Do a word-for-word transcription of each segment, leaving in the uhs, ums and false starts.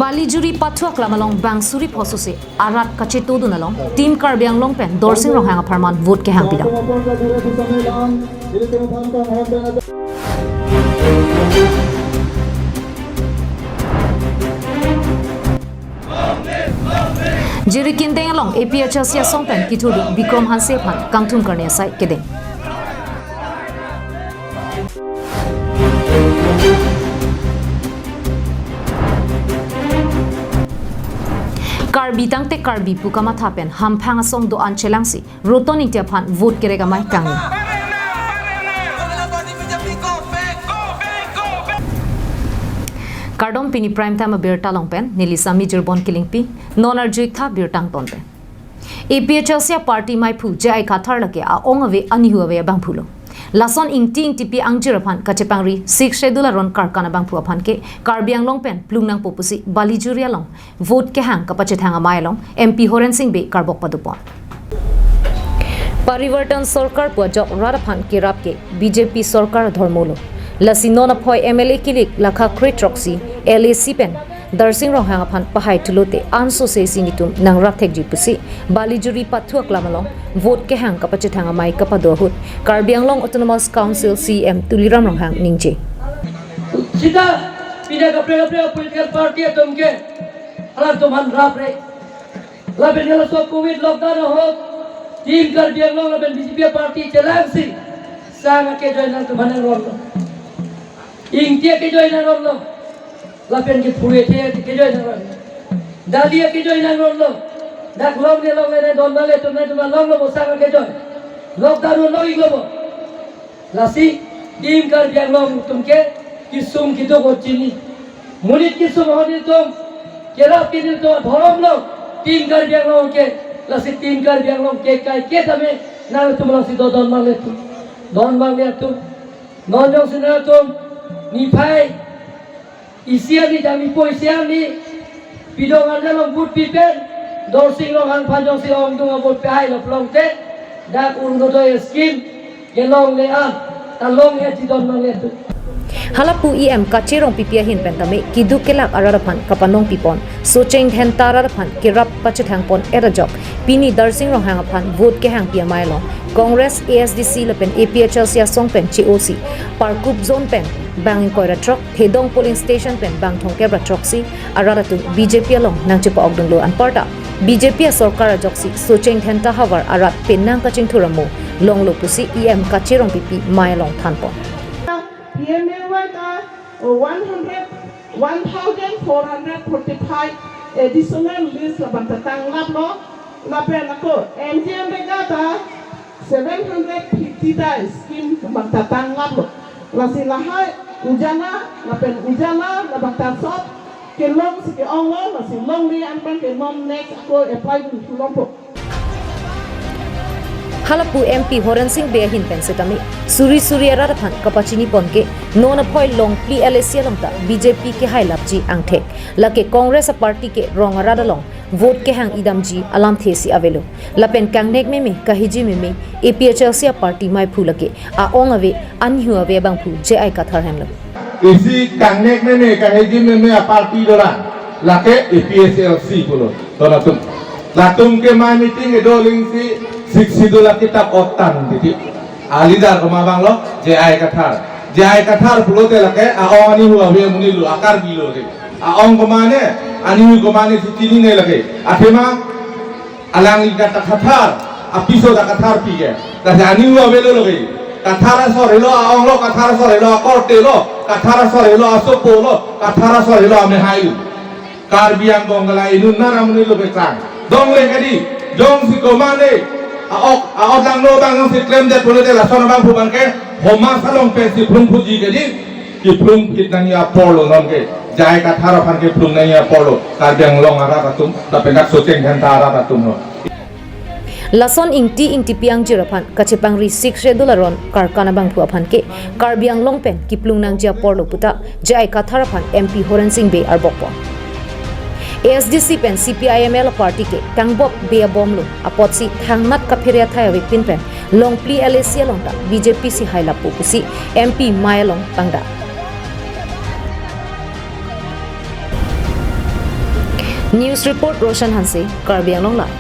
Balijuri pathu aklam along bang suri phosose arat kachetodun along Team Karbi Anglong pen Dorsing Ronghang apharman vote kehang pidam. Jirikindeng along A P H L C asong pen kithurdun Bikrom Hanse aphan kangthum karne asai kedeng. Karbi tangte Karbi pu kamatha pen hamphang asong do-an chelangsi Roton Ingti aphan vote kerek amei kangni. Kardom, pini Prime Time abirta along pen neli Sami Jirbon Kilingpi, non arju-ik tha birta angton pen. A P H L C aparty meiphu J I Kathar lake a-ong ave anihu ave abangphu lo. Lason Ingti Ingtipi angjir aphan kachepangri Sixth Schedule aron karkan abangphu aphan ke Karbi Anglong pen plung nangpo pusi Balijuri along vote kehang kapachethang amei along M P Horen Sing Bey karbok padopon. Parivartan Sorkar pu ajok rat aphan kerap ke B J P sorkar adhormo lo. Lasi non aphoi M L A kilik lakha kre-throksi L A C pen Dorsing Ronghang aphan pahai thulote ansose si netum nangrap thekji pusi Balijuri pathu aklam along vote kehang kapachethang amei kapado ahut Karbi Anglong Autonomous Council C E M Tuliram Ronghang ningje. Sita pini kaprek kaprek political party atum ke halatum aphan rapre. Lapen halaso Covid lockdown ahut Team Karbi Anglong lapen B J P party chelangsi sang akejoine nangtum aphan nangronlo. Ingti akejoine nangronlo. Lapen ke phure the akejoine nangronlo. Dali akejoine nangronlo. Dak longle longle ne don bale tum ne tum longlo bo sang akejoi. Lockdown lo iglo bo. Lasi Team Karbi Anglong atum ke kesung keduk o chini. Monit kesung ahut netum kerap ke netum adhorom lo Team Karbi Anglong ke. Lasi Team Karbi Anglong ke kaike tame nangtum alongsi do don bang le atum. Don bang le atum. Non jongsi nangtum niphai isi arni jami po isi arni pidong arni along vote pipen Dorsing Ronghang aphan jongsi ongdung avote pehai lo pulote dak Orunodoi scheme kelongle an ta longhetji don bang le atum. Halapu E M Kache Rongpipi ahin pen tame keduk kelak arat aphan kapanong pipon, Socheng Dhenta arat aphan kerap pachethang pon-et ajok pini Dorsing Ronghang aphan vote kehangpi amei along Congress, A S D C lapen A P H L C asong pen che-osi Parkup zone pen bang ingkoi ra throk, Thedong polling station pen bang thomkep ra throksi arat atum B J P along nangchepa-okdunlo anparta B J P asorkar ajoksi Socheng Dhenta havar arat penang kachingthur amo longlo pusi E M Kache Rongpipi mei along thanpon. P M A Y ta one hundred, one thousand four hundred forty-five additional list labang ta tanglaplo, lapen ako M G N R E G A ta seven hundred fifty ta scheme labang ta tanglaplo. Lasi lahai Ujala, lapen Ujala labang ta sop kelongsi ke-onglo, lasi longle an abang ke non next ako apply dun thu longpo. Halapu M P Horen Sing Bey ahin pen setame suri suri arat aphan kapachini pon ke non aphoi Longpli L A C along ta B J P kehailapji angthek, lake Congress aparty ke rong arat along vote kehang idamji alamthe si avelo. Lapen kangnek meme, kahiji meme, A P H L C aparty meiphu lake a-ong ave anihu ave abangphu J I Kathar henlo. Isi kangnek meme, kahiji meme aparty dolang, lake A P H L C pulo. To latum, latum ke mei meeting kedo alingsi Sixth Schedule akitap otan titi. A leader komat abang lo, J I Kathar. J I Kathar pulote lake a-ong anihu ave amonit lo, a-Karbi lo ke. A-ong komat ne, anihu komat ne si chinine lake. Athema alangli ta Kathar, apiso ta Kathar pi ke. Lasi anihu avelo lake. Kathar asor helo a-ong lo, Kathar asor helo akorte lo, Kathar asor helo asopo lo, Kathar asor helo amehai lo. Karbi Anglong ke la inut nara amonit lo pekang. Dongle kedi, jongsi komat ne a-ok, a-ok danglo abang jongsi klemdet pulote lason abangphu abang ke, homas along pensi phlung phuji kedi, kephlung phit nangji apor lo non ke. J I Kathar aphan kephlung nangji apor lo Karbi Anglong arat atum, lapen dak Socheng Dhenta arat atum lo. Lason Ingti Ingtipi angjir aphan kachepangri Sixth Schedule aron karkan abangphu aphan ke Karbi Anglong pen kephlung nangji apor lo puta J I Kathar aphan M P Horen Sing Bey arbok pon. A S D C pen C P I M L aparty ke tangbop be abom lo apotsi thangnat kaphere athai avepin pen Longpli L A C along ta B J P si hailappo pusi M P mei along pangdak. News report Roshan Hanse, Karbi Anglong Live.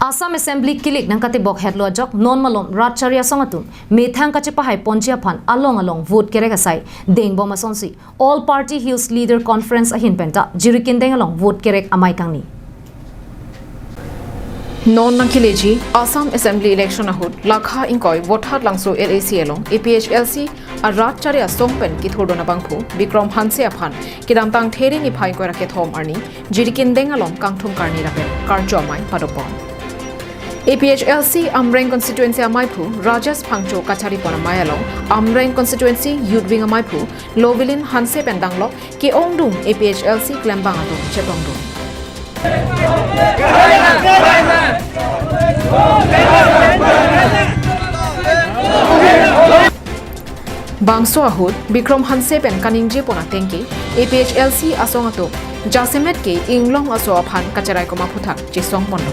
Assam Assembly kilik nangkatebok hetlo ajok non malom rat chari asong atum methang kachepahai ponji aphan along along vote kerek asai dengbom asonsi All Party Hills Leader Conference ahin penta Jirikindeng along vote kerek amei kangni. Non nangkeleji Assam Assembly election ahut Lakha ingkoi Vothatlangso L A C along A P H L C arat chari asong pen kithurdun abangphu Bikram Hanse aphan kedamtang There niphai ingkoi ra kethom arni Jirikindeng along kangthum karni ra pen karcho amei padopon. A P H L C Amreng constituency ameiphu Rajesh Phangcho kacharipon amei along Amreng constituency Youth Wing ameiphu Lovilin Hanse pen danglok ke-ongdung A P H L C klembang atum chetongdun. Bangso ahut Bikram Hanse pen kaningjepon ateng ke A P H L C asong atum jasemet ke inglong aso aphan kacherai koma aphuthak chesongponlo.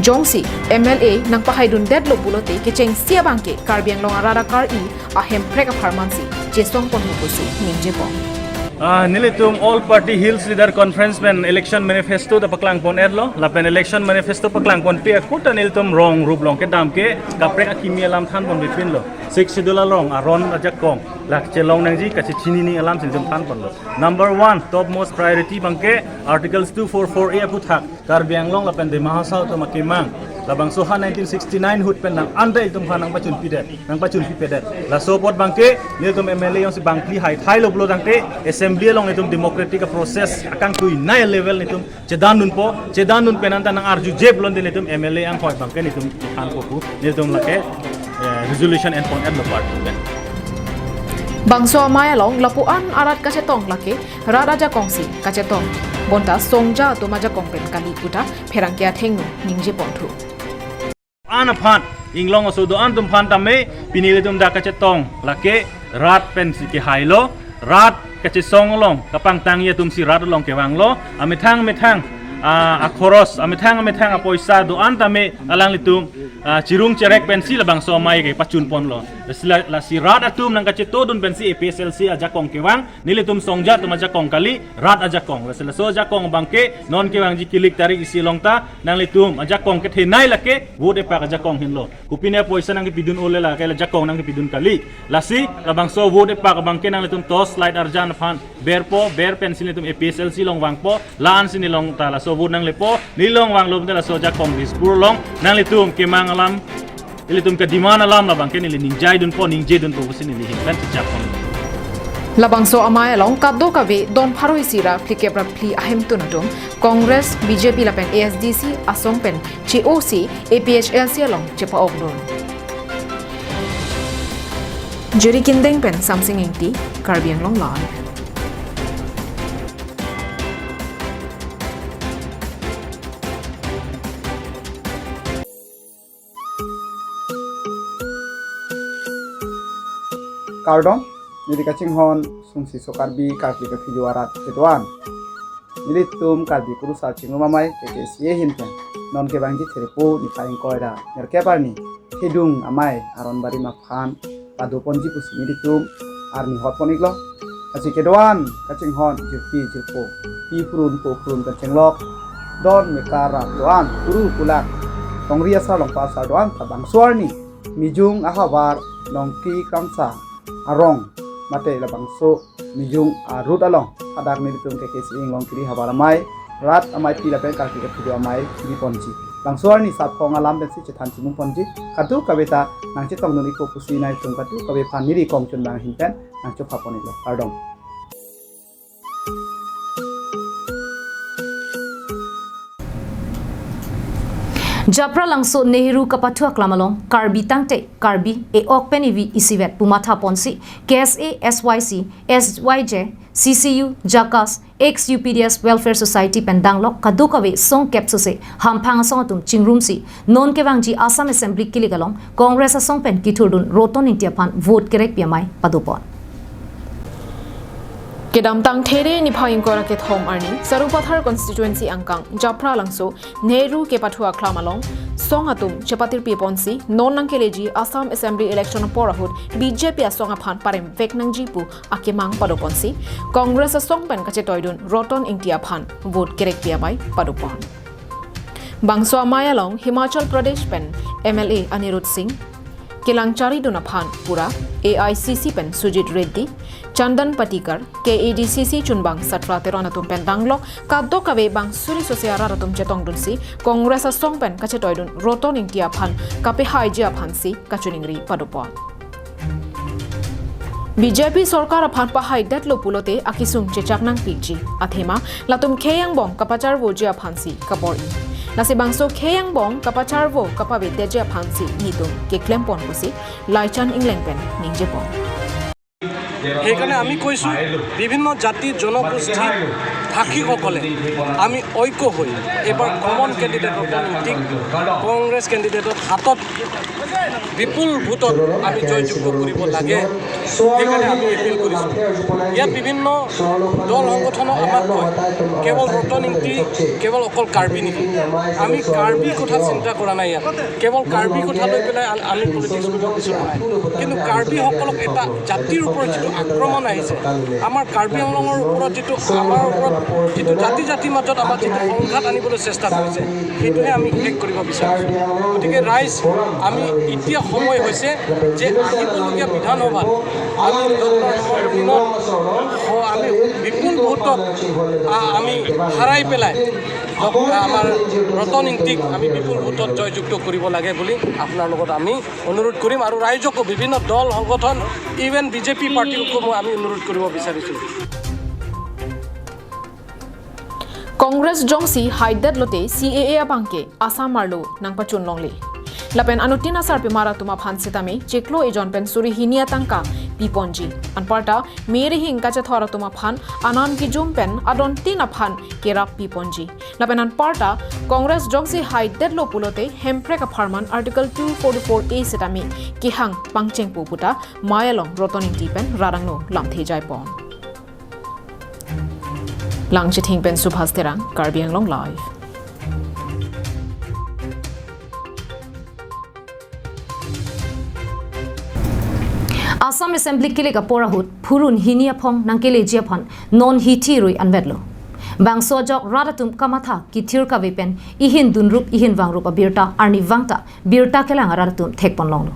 Jongsi M L A nangpahaidundetlo pulote kechengsi abang ke Karbi Anglong arat akari ahemprek apharmansi chesongponpo pusi ningjepon. Ah, nelitum All Party Hills Leader Conference pen election manifesto ta paklangpon-etlo, lapen election manifesto paklangponpe akut ta nelitum rong rup along kedam ke kaprek akimi alam thanponpepinlo. Sixth Schedule along aron ajakong, lake chelong nangji kachechinine alam si nelitum thanponlo. Number one, topmost priority abang ke Articles two four four A aphuthak Karbi Anglong lapen Dima Hasao atum akemang, labangso ha nineteen sixty-nine ahut pen nang ante itum ha nangpachunpidet, nangpachunpipedet. Laso apot abang ke nelitum M L A jongsi bangphli haithailo pulo tangte assembly along nelitum democratic process akangtuinei level nelitum chedandunpo, chedandun pen anta nang-arjuje pulote nelitum M L A anghoi abang ke nelitum thanpo pu, nelitum lake, eh, resolution enpon-etlo party pen. Bangso amei along lapu-an arat kachetong lake rat ajakongsi kachetong. Bonta songja atum ajakong pen kali puta pherangke athengno ningjeponthu. An aphan, inglong aso do-an atum aphan tame, pini nelitum dak kachetong lake rat pensi kehailo, rat kachesong along kapangtangji atumsi rat along kevanglo, amethang amethang, ah, akhoros, amethang amethang apoisa do-an tame alanglitum, ah, chirung cherek pensi labangso amei ke pachunponlo. Lasi la, lasi rat atum nangkachetongdun pensi A P H L C ajakong kevang, nelitum songja atum ajakong kali, rat ajakong. Lasi laso ajakong abang ke non kevangji kilik tarik isi along ta nanglitum ajakong kethenei lake vote epak ajakong henlo. Kopine apoisa nangkepidun ole lake la ajakong nangkepidun kali. Lasi labangso vote epak abang ke nanglitum torch light arjan aphan berpo, ber pensi nelitum A P H L C along vangpo, la-ansi nelong ta laso vote nanglepo, nelong vanglo te laso ajakong Dispur along nanglitum kemang alam, ilitum ke demand alam labang ke neli ningjeidunpo, ningjedunpo pusi neli ahin pen chechakpon. Labangso amei along kadokave don pharo isi ra phlikep ra phli ahemtun atum Congress, B J P lapen A S D C asong pen che-osi A P H L C along chepa-okdun. Jirikindeng pen Samsing Ingti, Karbi Anglong Live. Kardom, neli kachinghon Sungsi Sokarbi, Karbi Kaphijo arat kedo-an. Nelitum Karbi Kurusar Chingrum Amei K K C A ahin pen non kevangji Therpo niphai ingkoi ra nerkep arni Thedung Amei aron barim aphan padoponji pusi nelitum arni hotpon-iklo. Lasi kedo-an kachinghon jirpi jirpo, pi phurun po phurun kachenglok, don mekar rat do-an, kuru kulak, tongri asar longpa asar do-an ta bangso arni Mijung ahavar Nongkri Kramsa arong mate labangso Mijung a-route along hadak nelitum K K C A inglong kiri havar amei, rat ameipi lapen Karbi Kaphijo amei kiriponji. Bangso arni sarpong alam pensi chethan chimungponji. Kadokave ta nangchetongdun-ikpo pusi nelitum kadokave aphan neli kongchun bang ahin pen nangchopha pon-iklo. Kardom. Japralangso Nehru Kapathu Aklam along Karbi tangte Karbi e-ok pen evi isivet pu mathaponsi K S A, S Y C, S Y J, C C U, JACAS, ex U P D S Welfare Society pen danglok kadokave songkep sose hamphang asong atum chingrumsi non kevangji Assam Assembly kilik along Congress asong pen kithurdun Roton Ingti aphan vote kerekpi amei padopon. Kedamtang There niphai ingkoi ra kethom arni Sarupathar constituency angkang Japralangso Nehru Kapathu Aklam along song atum chepatirpi ponsi non nangkeleji Assam Assembly election apor ahut B J P asong aphan paremvek nangji pu akemang padoponsi Congress asong pen kachetoidun Roton Ingti aphan vote kerekpi amei padopon. Bangso amei along Himachal Pradesh pen M L A Anirudh Singh, kelang charidun aphan pura A I C C pen Sujit Reddy, Chandan Patikar, K A D C C chunbang Satra Teron atum pen danglok kadokave bang suri sose arat atum chetongdunsi Congress asong pen kachetoidun Roton Ingti aphan kapehaiji aphansi kachiningri padopon. B J P sorkar aphan pahaidetlo pulote akesung chechak nangpiji. Athema latum khei angbong kapacharvoji aphansi kabor-i. Lasi bangso khei angbong kapacharvo kapavedetji aphansi netum keklempon pusi Laichan Engleng pen ningjepon. সেইকাৰণে আমি কৈছোঁ, বিভিন্ন জাতি জনগোষ্ঠীৰ ভাষিকসকলে আমি ঐক্য হৈ এইবাৰ কমন কেণ্ডিডেট ৰতন ইংতিক কংগ্ৰেছ কেণ্ডিডেটৰ হাতত বিপুল ভোটত আমি জয়যুক্ত কৰিব লাগে। সেইকাৰণে আমি এপিল কৰিছোঁ। ইয়াত বিভিন্ন দল সংগঠনে আমাক কয়, কেৱল ৰতন ইংতি কেৱল অকল কাৰ্বি নেকি? আমি কাৰ্বি কথা চিন্তা কৰা নাই ইয়াত। কেৱল কাৰ্বি কথা লৈ পেলাই আ- আমি পলিটিক্স কৰিব বিচৰা নাই। কিন্তু কাৰ্বিসকলক এটা জাতিৰ ওপৰত যিটো আক্ৰমণ আহিছে, আমাৰ কাৰ্বি আংলঙৰ ওপৰত যিটো, আমাৰ ওপৰত যিটো জাতি জাতিৰ মাজত আমাৰ যিটো সংঘাত আনিবলৈ চেষ্টা কৰিছে, সেইটোহে আমি শেষ কৰিব বিচাৰিছোঁ। গতিকে ৰাইজ, আমি এতিয়া সময় হৈছে যে আহিবলগীয়া বিধানসভাত আমি ডক্টৰ হিমন্ত বিশ্বশৰ্মাক স- আমি বিপুল ভোটত আ- আমি হাৰাই পেলাই ডক্টৰ আমাৰ ৰতন ইংতিক আমি বিপুল ভোটত জয়যুক্ত কৰিব লাগে বুলি আপোনাৰ লগত আমি অনুৰোধ কৰিম আৰু ৰাইজকো, বিভিন্ন দল সংগঠন, ইভেন বি জে পি পাৰ্টিকো মই আমি অনুৰোধ কৰিব বিচাৰিছোঁ। Congress jongsi haidet lote C A A abangke Assam arlo nangpachun longle. Lapen anuttin asarpimar atum aphan sitame chiklo ejon pen suri hini atangka piponji. Anparta me rihing kachethor atum aphan anam kijum pen adontin aphan kerap piponji. Lapen anparta Congress jongsi haidetlo pulote Hemprek apharman Article two forty-four A sitame kehang pangchengpo puta mei along Roton Ingti pen rat angno lamthe jaipon. Langchithing pen Subhas Terang, Karbi Anglong Live. Assam Assembly kilik apor ahut phurun hini aphong nangkeleji aphan non hithi rui anvetlo. Bangso ajok rat atum kamatha kithir kave pen ihin dunrup ihin vangrup abirta arnivang ta birta kelang arat atum thekpon longlo.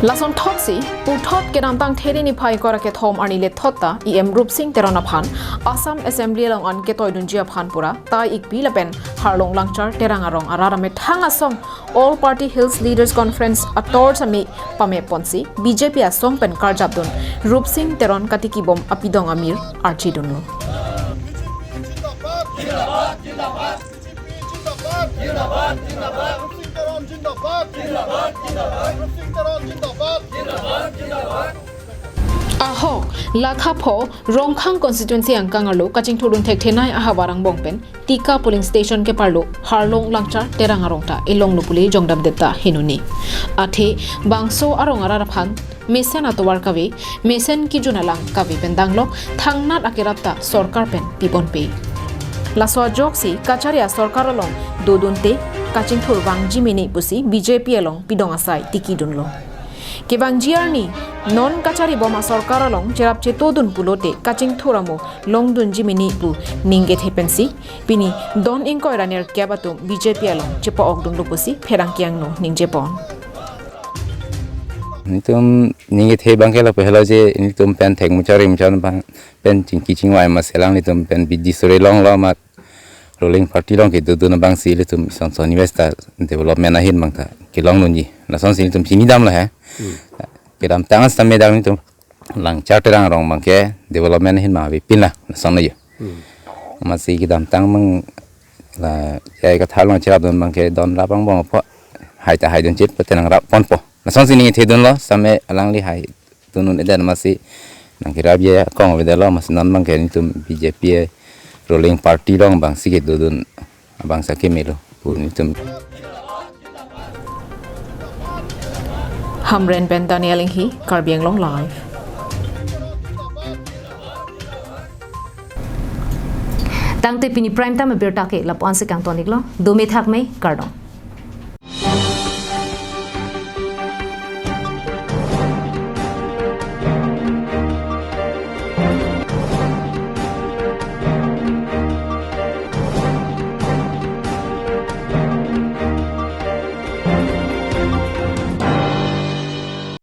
Lason thotsi puthot kedamtang There niphai ingkoi ra kethom arni lethot ta E M Rupsing Teron aphan Assam Assembly along an ketoidunji aphan pura tai ikpi lapen Harlong Langchar Terang arong arat amethang asong All Party Hills Leaders Conference ator sami pameponsi B J P asong pen karjapdun Rupsing Teron katikibom apidong amir archidunlo. Ahok, Lakha pho, Rongkhang constituency angkang arlo kachingthurdun thekthe nei ahavar angbong pen Tika polling station keparlo Harlong Langchar Terang arong ta elonglo pule jongdamdet ta henone. Athe bangso arong arat aphan mesen atovar kave, mesen kijun alang kave pen danglok thangnat akerap ta sorkar pen piponpe. Laso ajoksi kachari asorkar along dodunte kachingthur vangji mene pusi B J P along pidong asai tikidunlo. Kevangji arni non kacharibom asorkar along cherap chetodun pulote kachingthur amo longdunji mene pu ningkethe pensi pini don ingkoi ra nerkep atum B J P along chepa-okdunlo pusi pherangke angno ningjepon. Netum ningkethe abangke lapu helo je netum pen thek muchari muchari abang pen chingki chingvai ma selang netum pen bidi sore longlo amat ruling party along kedodun abangsi netum ison son invest ta development ahin abang ta kelongdunji. Lasonsi netum chinidamlo he. Kedamtang sitame dak netum Langchar Terang arong abangke development ahin ma avepinlo, lasonlo yo. Amatsi kedamtang abang la jai kathar along cherapdun abangke don rap angbong apho hai ta haidun chip pate nangrapponpo. Lasonsi ningkethedunlo sitame alangli haidun un-edet amatsi nangkerap ye akong avedetlo amatsi non abangke netum B J P ruling party along abangsi kedodun abang sa kemelo pu netum. Hamren pen Daniel Inghi, Karbi Anglong Live. Tangte pini Prime Time abirta ke lapu-an si kangton-iklo. Dome thakme, kardom.